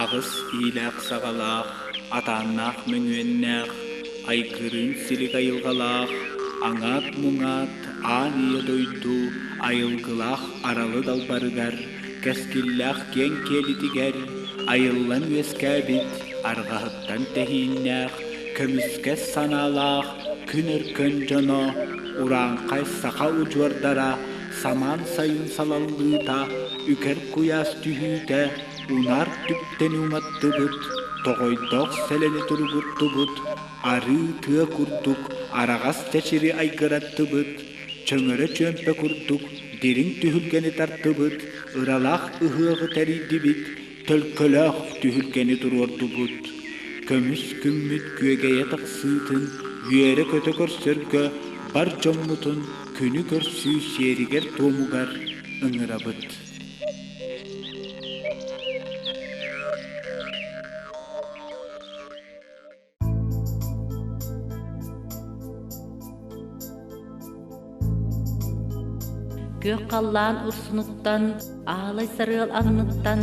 Аҕыс иилээх-саҕалаах, атааннаах мөҥүөннээх, айгырыын силик айылҕалаах, аҥаат-муҥаат аан ийэ дойду айылгылаах аралы далбарыгар, кэскиллээх киэҥ киэлитигэр айыллан үөскээбит арҕаһыттан тэһииннээх, көмүскэс санаалаах күн өркөн дьоно, урааҥхай саха удьуордара самаан сайын салаллыыта, үкэр куйаас түһүүтэ, унаар түптэни уматтыбыт, тоҕойдоох сэлэни туругуртубут, арыы тыа курдук араҕас чэчири айгыраттыбыт, чөҥөрө чүөмпэ курдук дириҥ түһүлгэни тартыбыт, ыралаах ыһыаҕы тэрийдибит, төлкөлөөх түһүлгэни туруордубут. Көмүс күммүт күөгэйэ тахсыытын үөрэ-көтө көрсөргө бар дьоммутун күнү көрсүү сиэригэр-туомугар ыҥырабыт. Күөх халлаан урсунуттан, аалай сарыал анныттан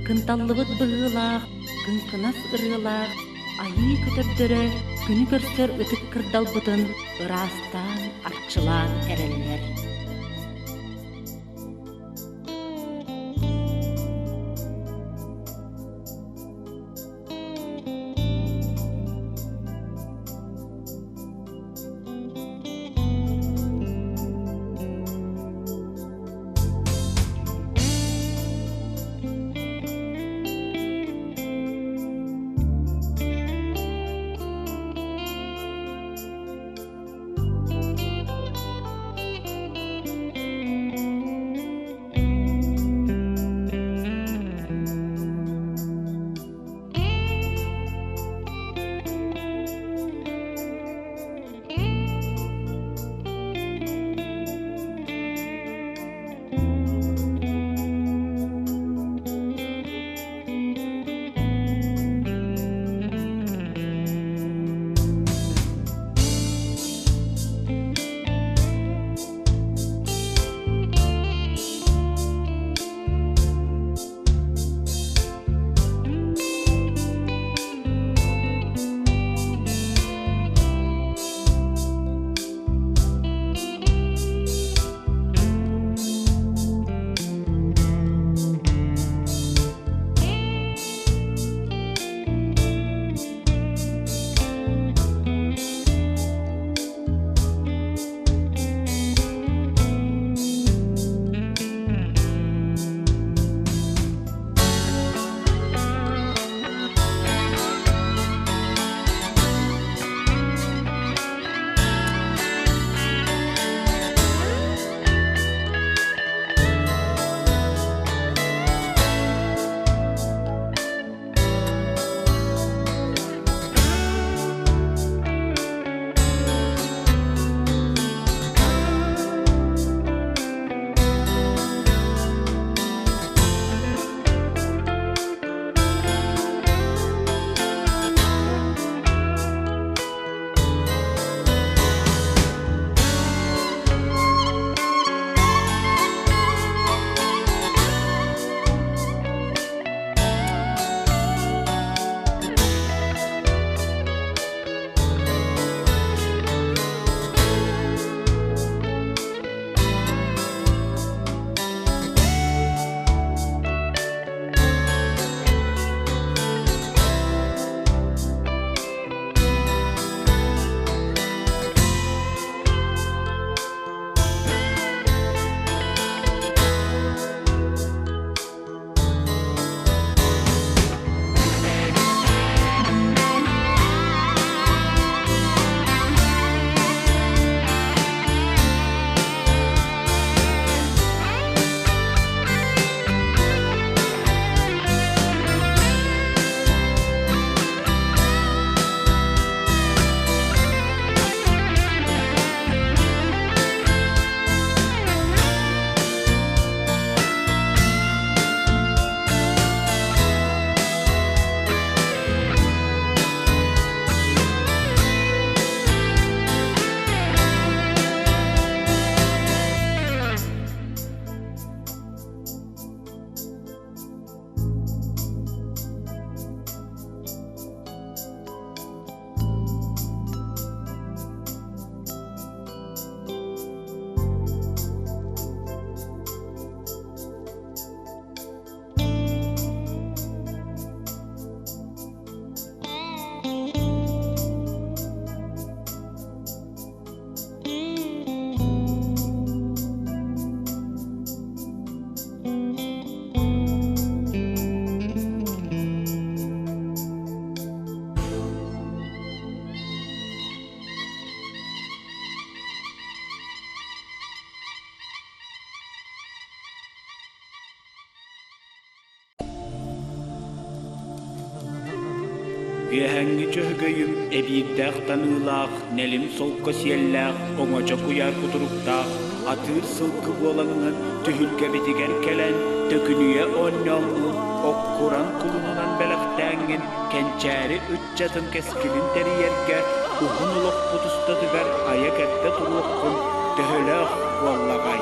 кынталлыбыт быһыылаах, кыҥкынас ырыалаах айыы көтөрдөрө күнү көрсөр ытык кырдалбытын ыраастаан, арчылаан эрэллэр. Үөһээҥҥи чөһөгөйүм эбиирдээх таныылаах, нэлим солко сиэллээх, оҥочо куйаар кутуруктаах, атыыр сылгы буолаҥҥын түһүлгэбитигэр кэлэн, төкүнүйэ оонньооҥҥун, оккуран кулунунан бэлэхтээҥҥин, кэнчээри ыччатын кэскилин тэрийэргэ уһун олохпут устатыгар айа-кэрдэ туруоххун төһөлөөх буоллаҕай?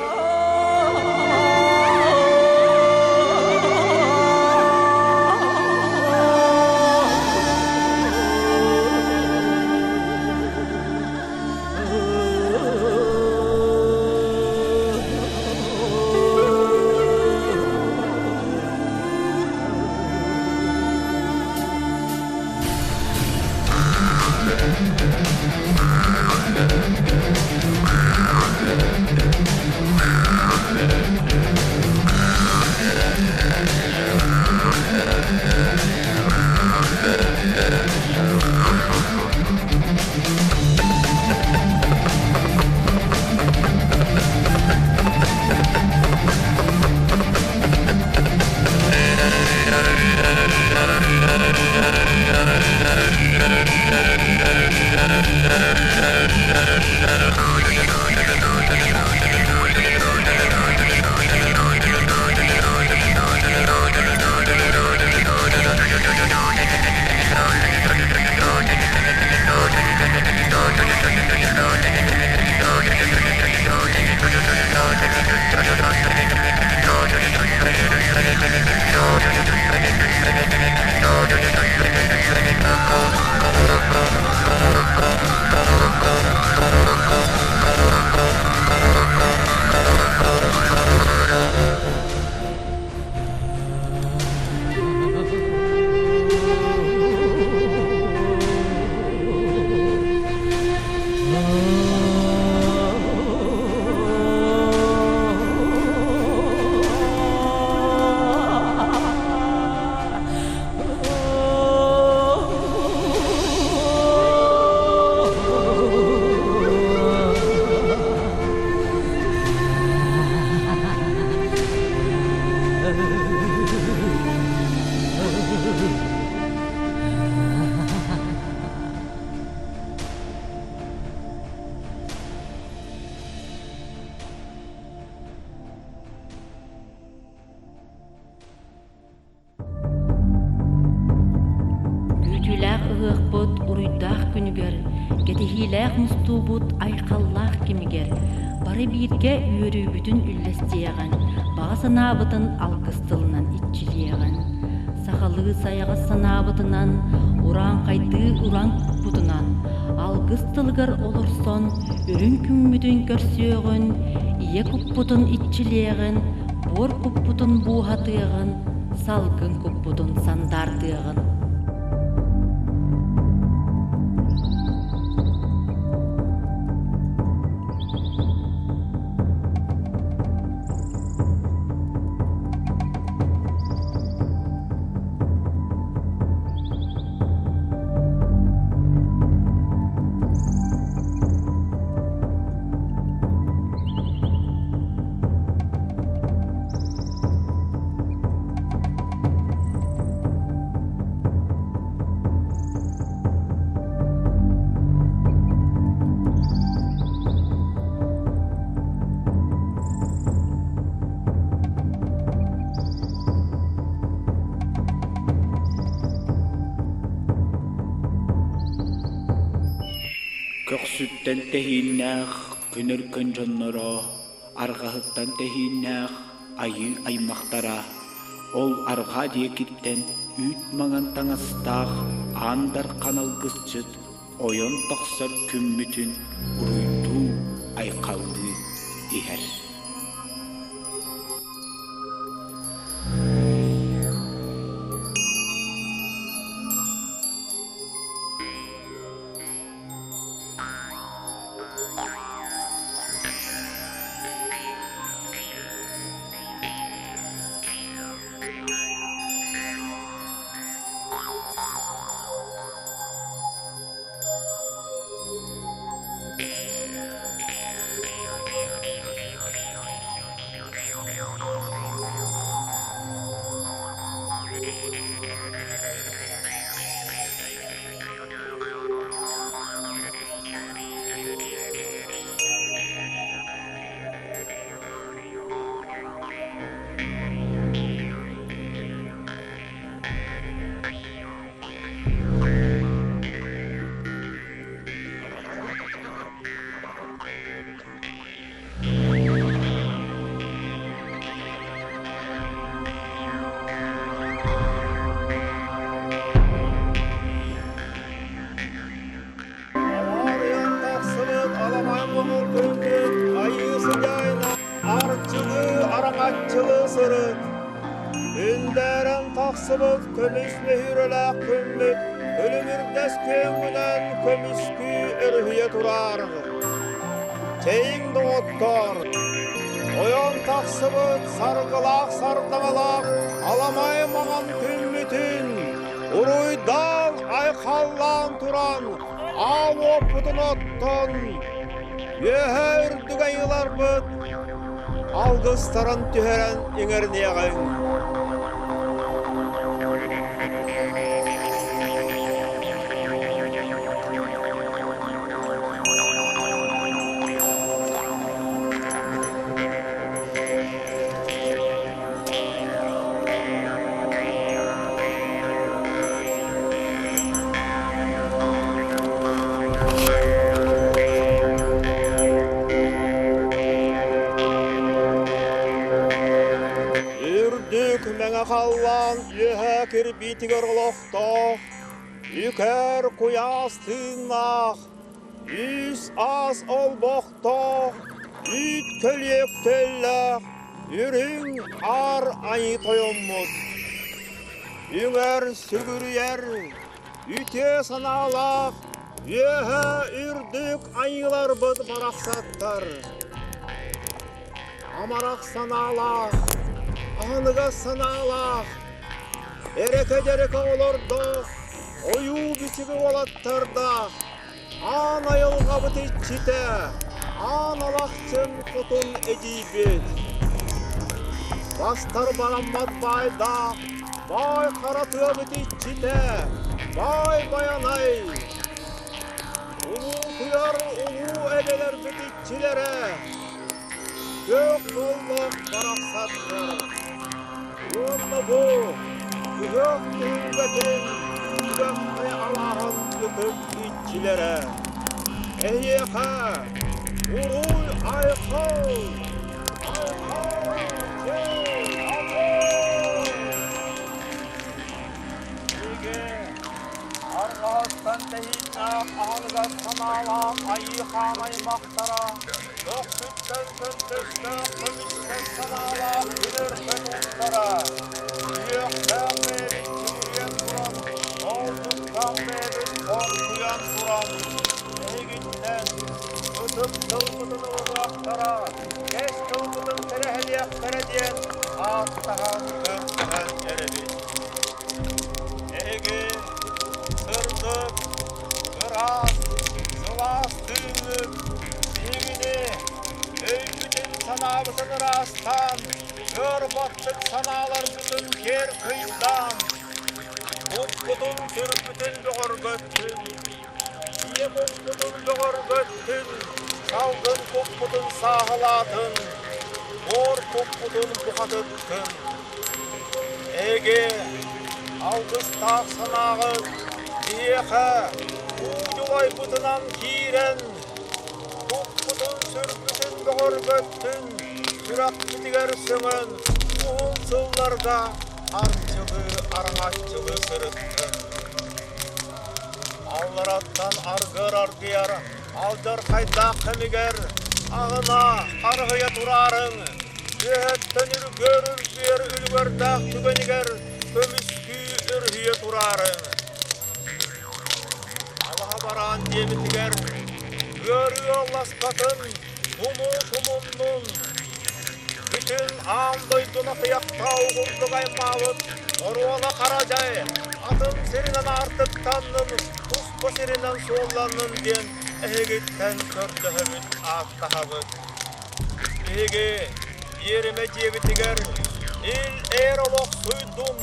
Күүтүүлээх ыһыахпыт уруйдаах күнүгэр, кэтэһиилээх мустуубут айхаллаах кэмигэр бары бииргэ үөрүүбүтүн үллэстиэҕиҥ, баҕа санаабытын алгыс тылынан иччилиэҕиҥ. Сахалыы сайаҕас санаабытынан, урааҥхайдыы уран куппутунан, алгыс тылыгар олорсон, үрүҥ күммүтүн көрсүөҕүн, ийэ куппутун иччилиэҕин, буор куппутун бууһатыаҕын, салгын куппутун сандаардыаҕын. Көхсүттэн тэһииннээх күн өркөн дьонноро, арҕаһыттан тэһииннээх айыы аймахтара, ол арҕаа диэкиттэн үүт маҥан таҥастаах Аан Дархан алгысчыт ойон тахсар күммүтүн уруйдуу, айхаллыы иһэр. Араҥаччылыы сырыт. Күндээрэн тахсыбыт көмүс мөһүүрэлээх күммүт күлүмүрдэс күөҥҥүнэн көмүскүү өрүһүйэ турар. Чэйиҥ, доҕоттор, ойон тахсыбыт саргылаах сардаҥалаах аламай маҥан күммүтүн уруйдаан айхаллаан туран аал уоппутун оттон үөһэ үрдүк айыыларбыт алгыстарын түһэрэн иҥэриниэҕиҥ. Үрдүк мэҥэ халлаан үөһэ кирбиитигэр олохтоох, үкэр куйаас тыыннаах, үс аас олбохтоох, үүт көлүөк төллөөх, үрүҥ аар айыы тойоммут. Үҥэр сүгүрүйэр, үтүө санаалаах, үөһэ үрдүк айыыларбыт барахсаттар. Амарах санаалаах, аһыныгас санаалаах, эрэкэ-дьэрэкэ олордоох, ойуу-бичиги уолаттардаах, аан айылҕабыт иччитэ, аан алахчын хотун эдьиийбит. Бастар бараммат баайдаах, баай хара тыабыт иччитэ, баай Байанай. Улуутуйар улуу эбэлэрбит иччилэрэ, күөх боллох барахсаттар. Уонна бу ыһыах түһүлгэтин үгэххэ алааһын ытык иччилэрэ. Эһиэхэ уруй-айхал! Арҕаһыттан тэһииннээх аһыныгас санаалаах айыы хаан аймахтара көхсүттэн көнтөстөөх көмүскэл санаалаах күнүркэн уустара үөхтээх бэйэбит сүгүрүйэн туран, олдьуктаах бэйэбит хоҥкуйан туран, эһигиттэн ытык тылбытын ылыныахтара, кэс тылбытын кэрэһэлиэхтэрэ диэн ааттаһан көрдөһөн эрэбит. Эһиги сырдык, ыраас, сылаас тыыҥҥыт биһигини өйбүтүн-санаабытын ыраастаан, өр-баттык санааларбытын киэр кыйдаан, куппутун-сүрбүтүн бөҕөргөттүн, ийэ куппутун бөҕөргөттүн, салгын куппутун сааһылаатын, буор куппутун бухатыттын. Эһиги алгыстаах санааҕыт биһиэхэ уу дьулайбытынан киирэн, куппутун-сүрбүтүн бөҕөргөттүн, сүрэхпитигэр сөҥөн уһун сылларга арчылыы-араҥаччылыы сырыттын. Аллараттан аргыар аргыйар алдьархайдаах кэмигэр аҕына харыһыйа тураарыҥ, үөһэттэн үргүөр үргүөр үлүгэрдээх түгэнигэр көмүскүү өрүһүйэ тураарыҥ. Алаһа бараан диэбитигэр ыарыы алласпатын, тумуу тумуннун, бүтүн аан дойдуну атыйахтаа угурдук аймаабыт оруола хара дьай атын сиринэн аартыктаннын, туспа сиринэн суолланнын диэн эһигиттэн көрдөһөбүт, ааттаһабыт. Биһиги иэримэ дьиэбитигэр ил-эр олох суйдун,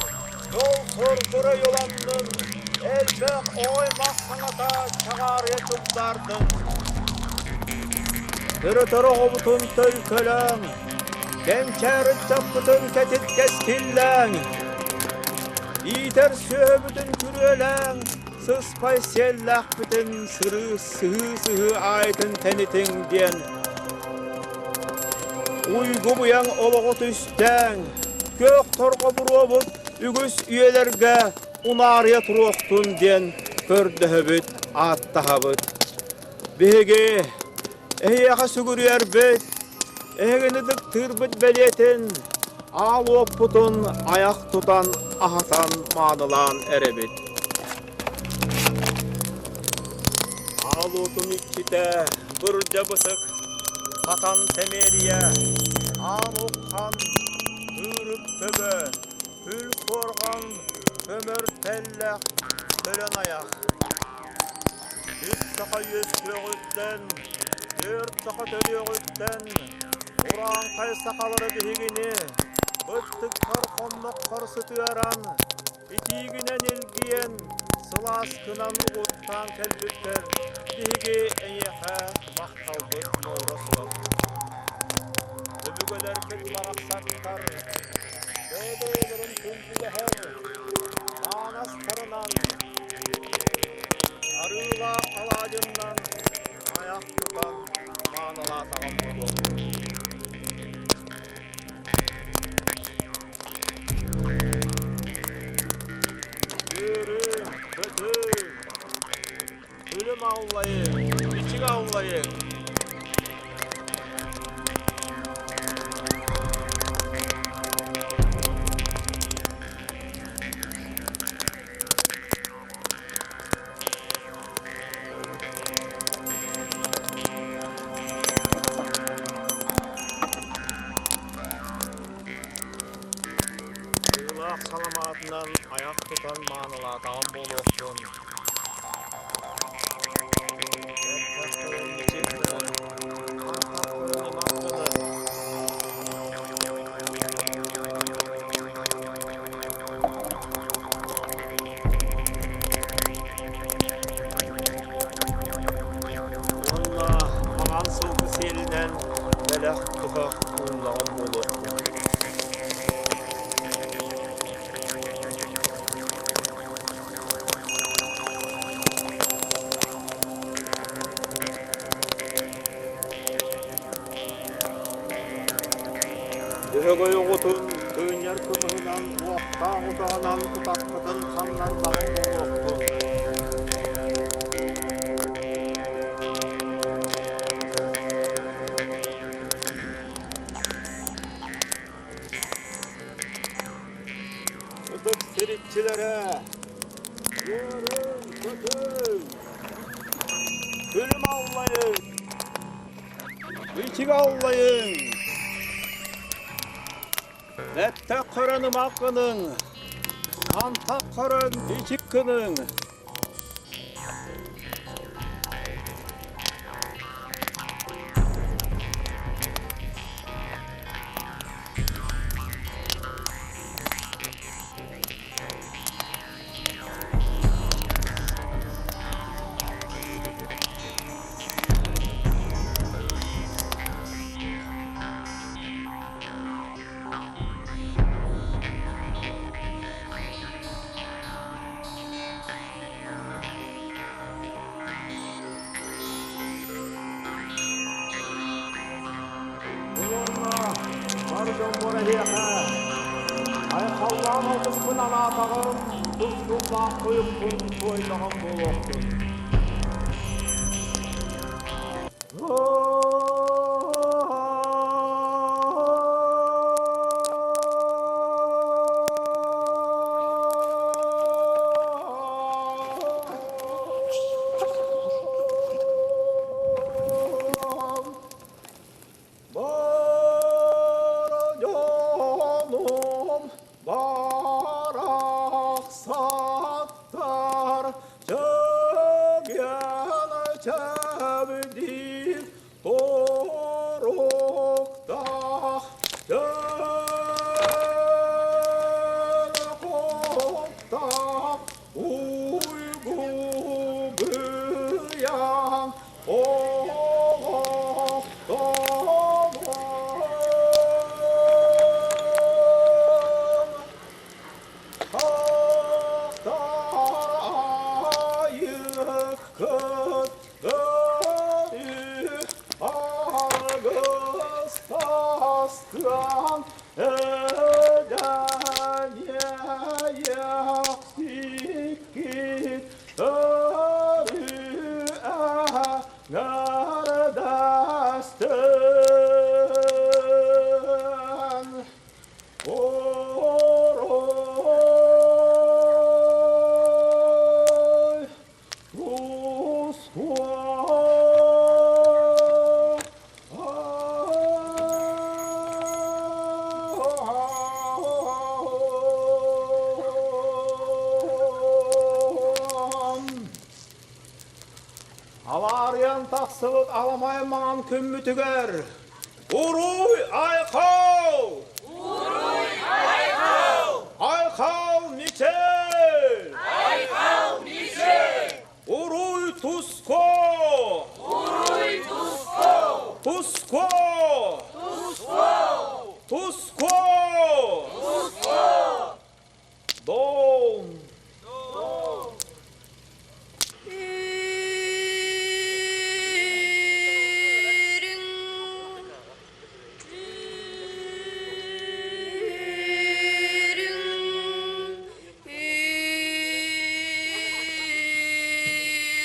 дьол соргура йоланнын, элбэх ой-мах саҥата чаҕаарыйа чугдаардын. Төрөтөр оҕобутун төлкөлөөҥ, кэнчээри ыччаппытын кэтит кэскиллээҥ, иитэр сүөһүбүтүн күрүөлээҥ, сыспай сиэллээхпитин сырыы сыһыы-сыһыы аайытын тэнитиҥ диэн уйгу-быйаҥ олоҕу түстээҥ, күөх торҕо буруобут үгүс үйэлэргэ унаарыйа туруохтун диэн көрдөһөбүт, ааттаһабыт. Биһиги эһиэхэ сүгүрүйэрбит, эһигини ытыктыырбыт бэлиэтин. Аал уоппутун айах тутан аһатан маанылаан эрэбит. Аал уотун иччитэ бырдьа бытык, хатан тэмиэрийэ, аан уххан, ыырык төбө, күл суорҕан, көмөр тэллэх, төлөн айах. Үс саха үөскүөҕүттэн, түөрт саха төрүөҕүттэн, урааҥхай сахалары биһигини быттыккар хонноххор сытыаран, итиигинэн илгийэн, сылааскынан угуттаан кэлбиттэр биһиги эйиэхэ махталбыт муҥура суох. Өбүгэлэрбит барахсаттар бэйэ-бэйэлэрин күндүлэһэр маанастарынан, арыылаах алаадьыннан айах тутан маанылаатаҕым буолуо. Үөрүҥ, көтүҥ, күлүм аллайыҥ, ичигэ аллайыҥ. Сыылаах саламаатынан айах тутан маанылаатаҕым буолуохтун. Уонна маҥан сылгы сиэлинэн бэлэх туһах ууннаҕым буолуохтун. Дьөһөгөй оҕотун кыынньар кымыһынан уохтаах утаҕынан утахпытын ханнардаҕым буолуохтун. Ытык сир иччилэрэ, үөрүҥ-көтүҥ, күлүм аллайыҥ, ичигэ аллайыҥ, бэттэх көрөн ымах гыныҥ, антах көрөн ичик гыныҥ. Уонна бар дьоммор эһиэхэ айхаллаан алгыспын анаатаҕым, тускуллаах тойукпун туойдаҕым буолуохтун. Бараньоном барахсаттар чэгиэн чэбдик туруктаах чөл уйгу быйаҥ Нардастан. Сыдьаайан тахсыбыт аламай маҥан күммүтүгэр Уруй Айхал! Уруй Айхал! Айхал Мичел! Айхал Мичел! Уруй Туско! Уруй Туско! Туско! Туско! Туско! Туско! Дом! Үрүҥ үрүҥ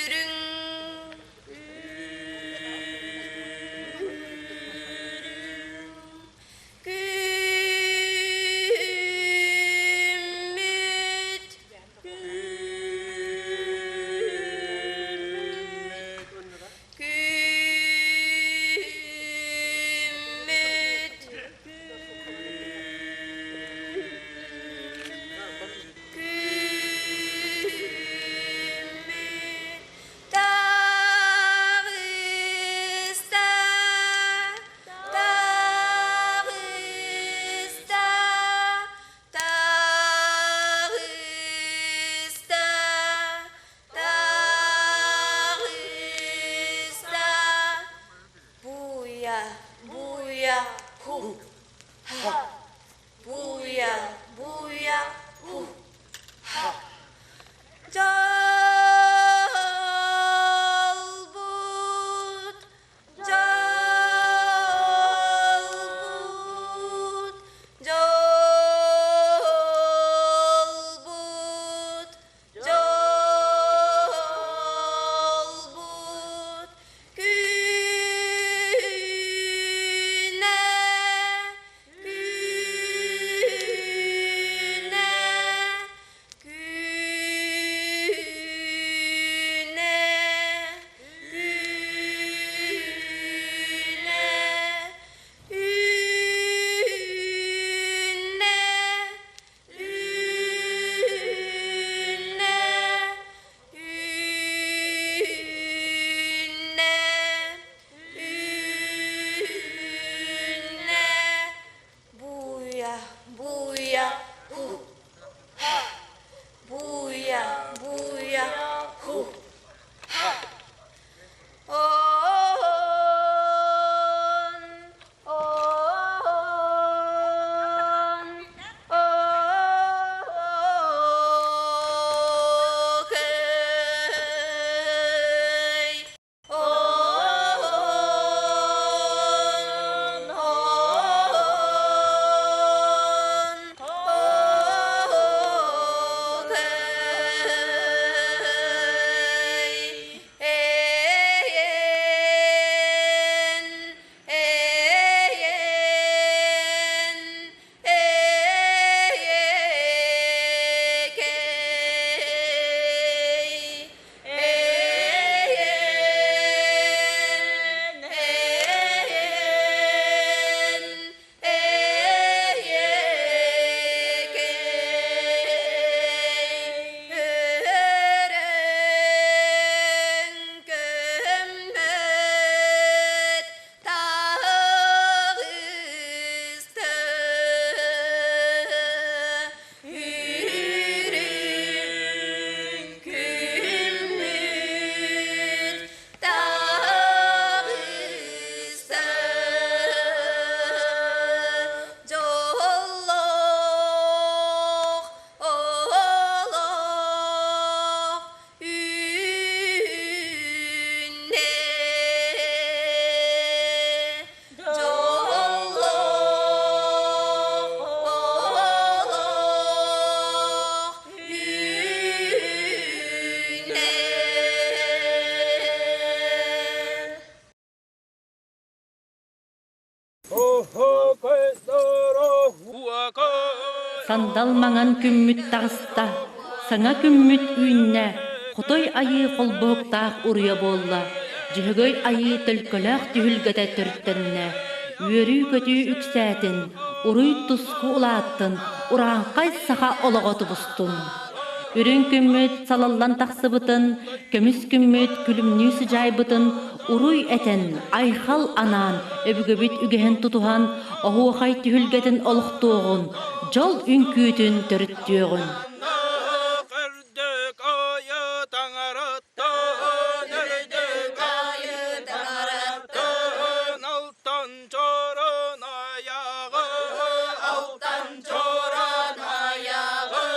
үрүҥ Күммүт Күммүт Күммүт таҕыста Таҕыста, таҕыста, таҕыста. Буя, буя, ху, ха. Буя, буя, ху, ха. Дьолбут Дьолбут, дьолбут, дьолбут күнэ, күнэ, Күнэ, күнэ, үүннэ, үүннэ, үүннэ, үүннэ. Буя, буя, ху, ха. Буя, буя, ху, ха. Он, он, окей. Үрүҥ күммүт таҕыста, дьоллоох олох үүннэ. Дьоллоох олох үүннэ. Сандал маҥан күммүт таҕыста, саҥа күммүт үүннэ, Хотой Айыы холбоһуктаах уруйа буолла, Дьөһөгөй Айыы төлкөлөөх түһүлгэтэ төрүттэннэ, үөрүү-көтүү үксээтин, уруй-туску улааттын, урааҥхай саха олоҕо тубустун. Үрүҥ күммүт салаллан тахсыбытын, көмүс күммүт күлүмнүү сыдьаайбытын. Уруй этэн, айхал анаан, өбүгэбит үгэһин тутуһан, оһуохай түһүлгэтин олохтуоҕун, дьол үҥкүүтүн төрүттүөҕүн. Үрдүк айы таҥараттан, үрдүк айы таҥараттан, алтан чорон айаҕы, алтан чорон айаҕы,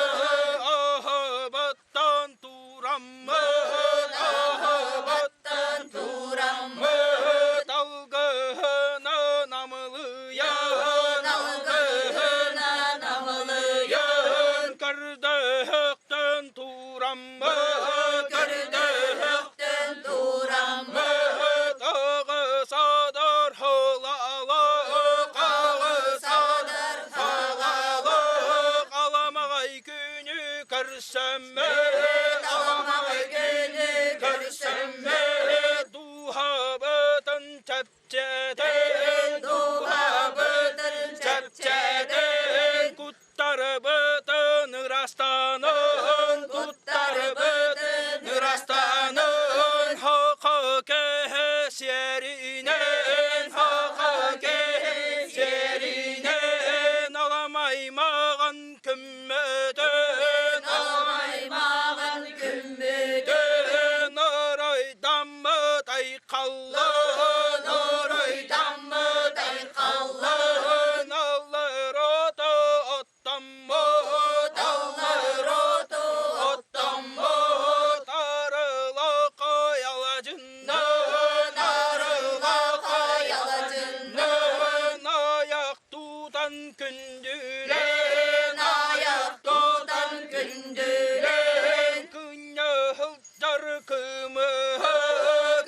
аһыбыттан тураммыт, аһыбыттан тураммыт, алгыһынан амылыйан, алгыһынан амылыйан, көрдөһөхтөн тураммыт, көрдөһөхтөн тураммыт, аҕысадар халаалык, аҕысадар халаалык, аламаҕай күнү көрсөммүт, аламаҕай күнү көрсөммүт, дууһабытын чэпчэтэн, дууһабытын чэпчэтэн, куттарбытын ырастанын, куттарбытын ырастанын, хака кэһэ сиэринэн, хака кэһэ сиэринэн, аламаймаҕан көммөтөн, аламаймаҕан көммөтөн, оройдаммыт айхаллан, оройдаммыт айхаллан, аллар ото оттоммут, аллар ото оттоммут, арылакай аладьыннан, арылакай аладьыннан, аяқ тутан күндүлэн, аяқ тутан күндүлэн, күнньэ сылдьар кымыһы,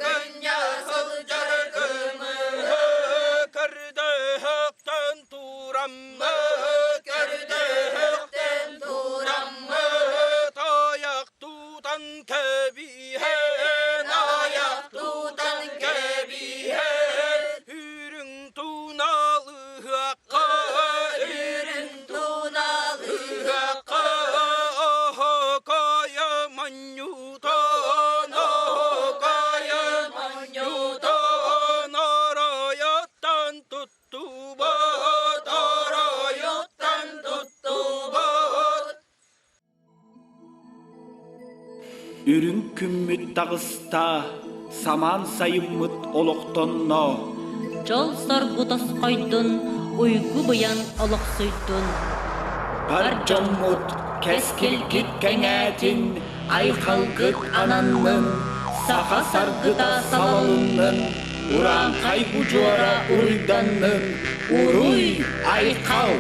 күнньэ сылдьар кымыһы, көрдөһөктөн тураммыт, көрдөһөктөн тураммыт, аяқ тутан кэбиһэн, аяқ тутан кэбиһэн, үрүҥ туналыһыахха, үрүҥ туналыһыахха, оһокойо монньутон, оһокойо монньутон, оройоттон туттубут, оройуттан туттубут. Үрүҥ күммүт таҕыста, самаан сайыммыт олохтонно. Дьол-соргу тосхойдун, уйгу-быйаҥ олохсуйдун. Бар дьоммут кэскилгит кэҥээтин, айхалгыт ананнын, саха саргыта салалыннын, урааҥхай удьуора уруйданнын, уруй, айхал!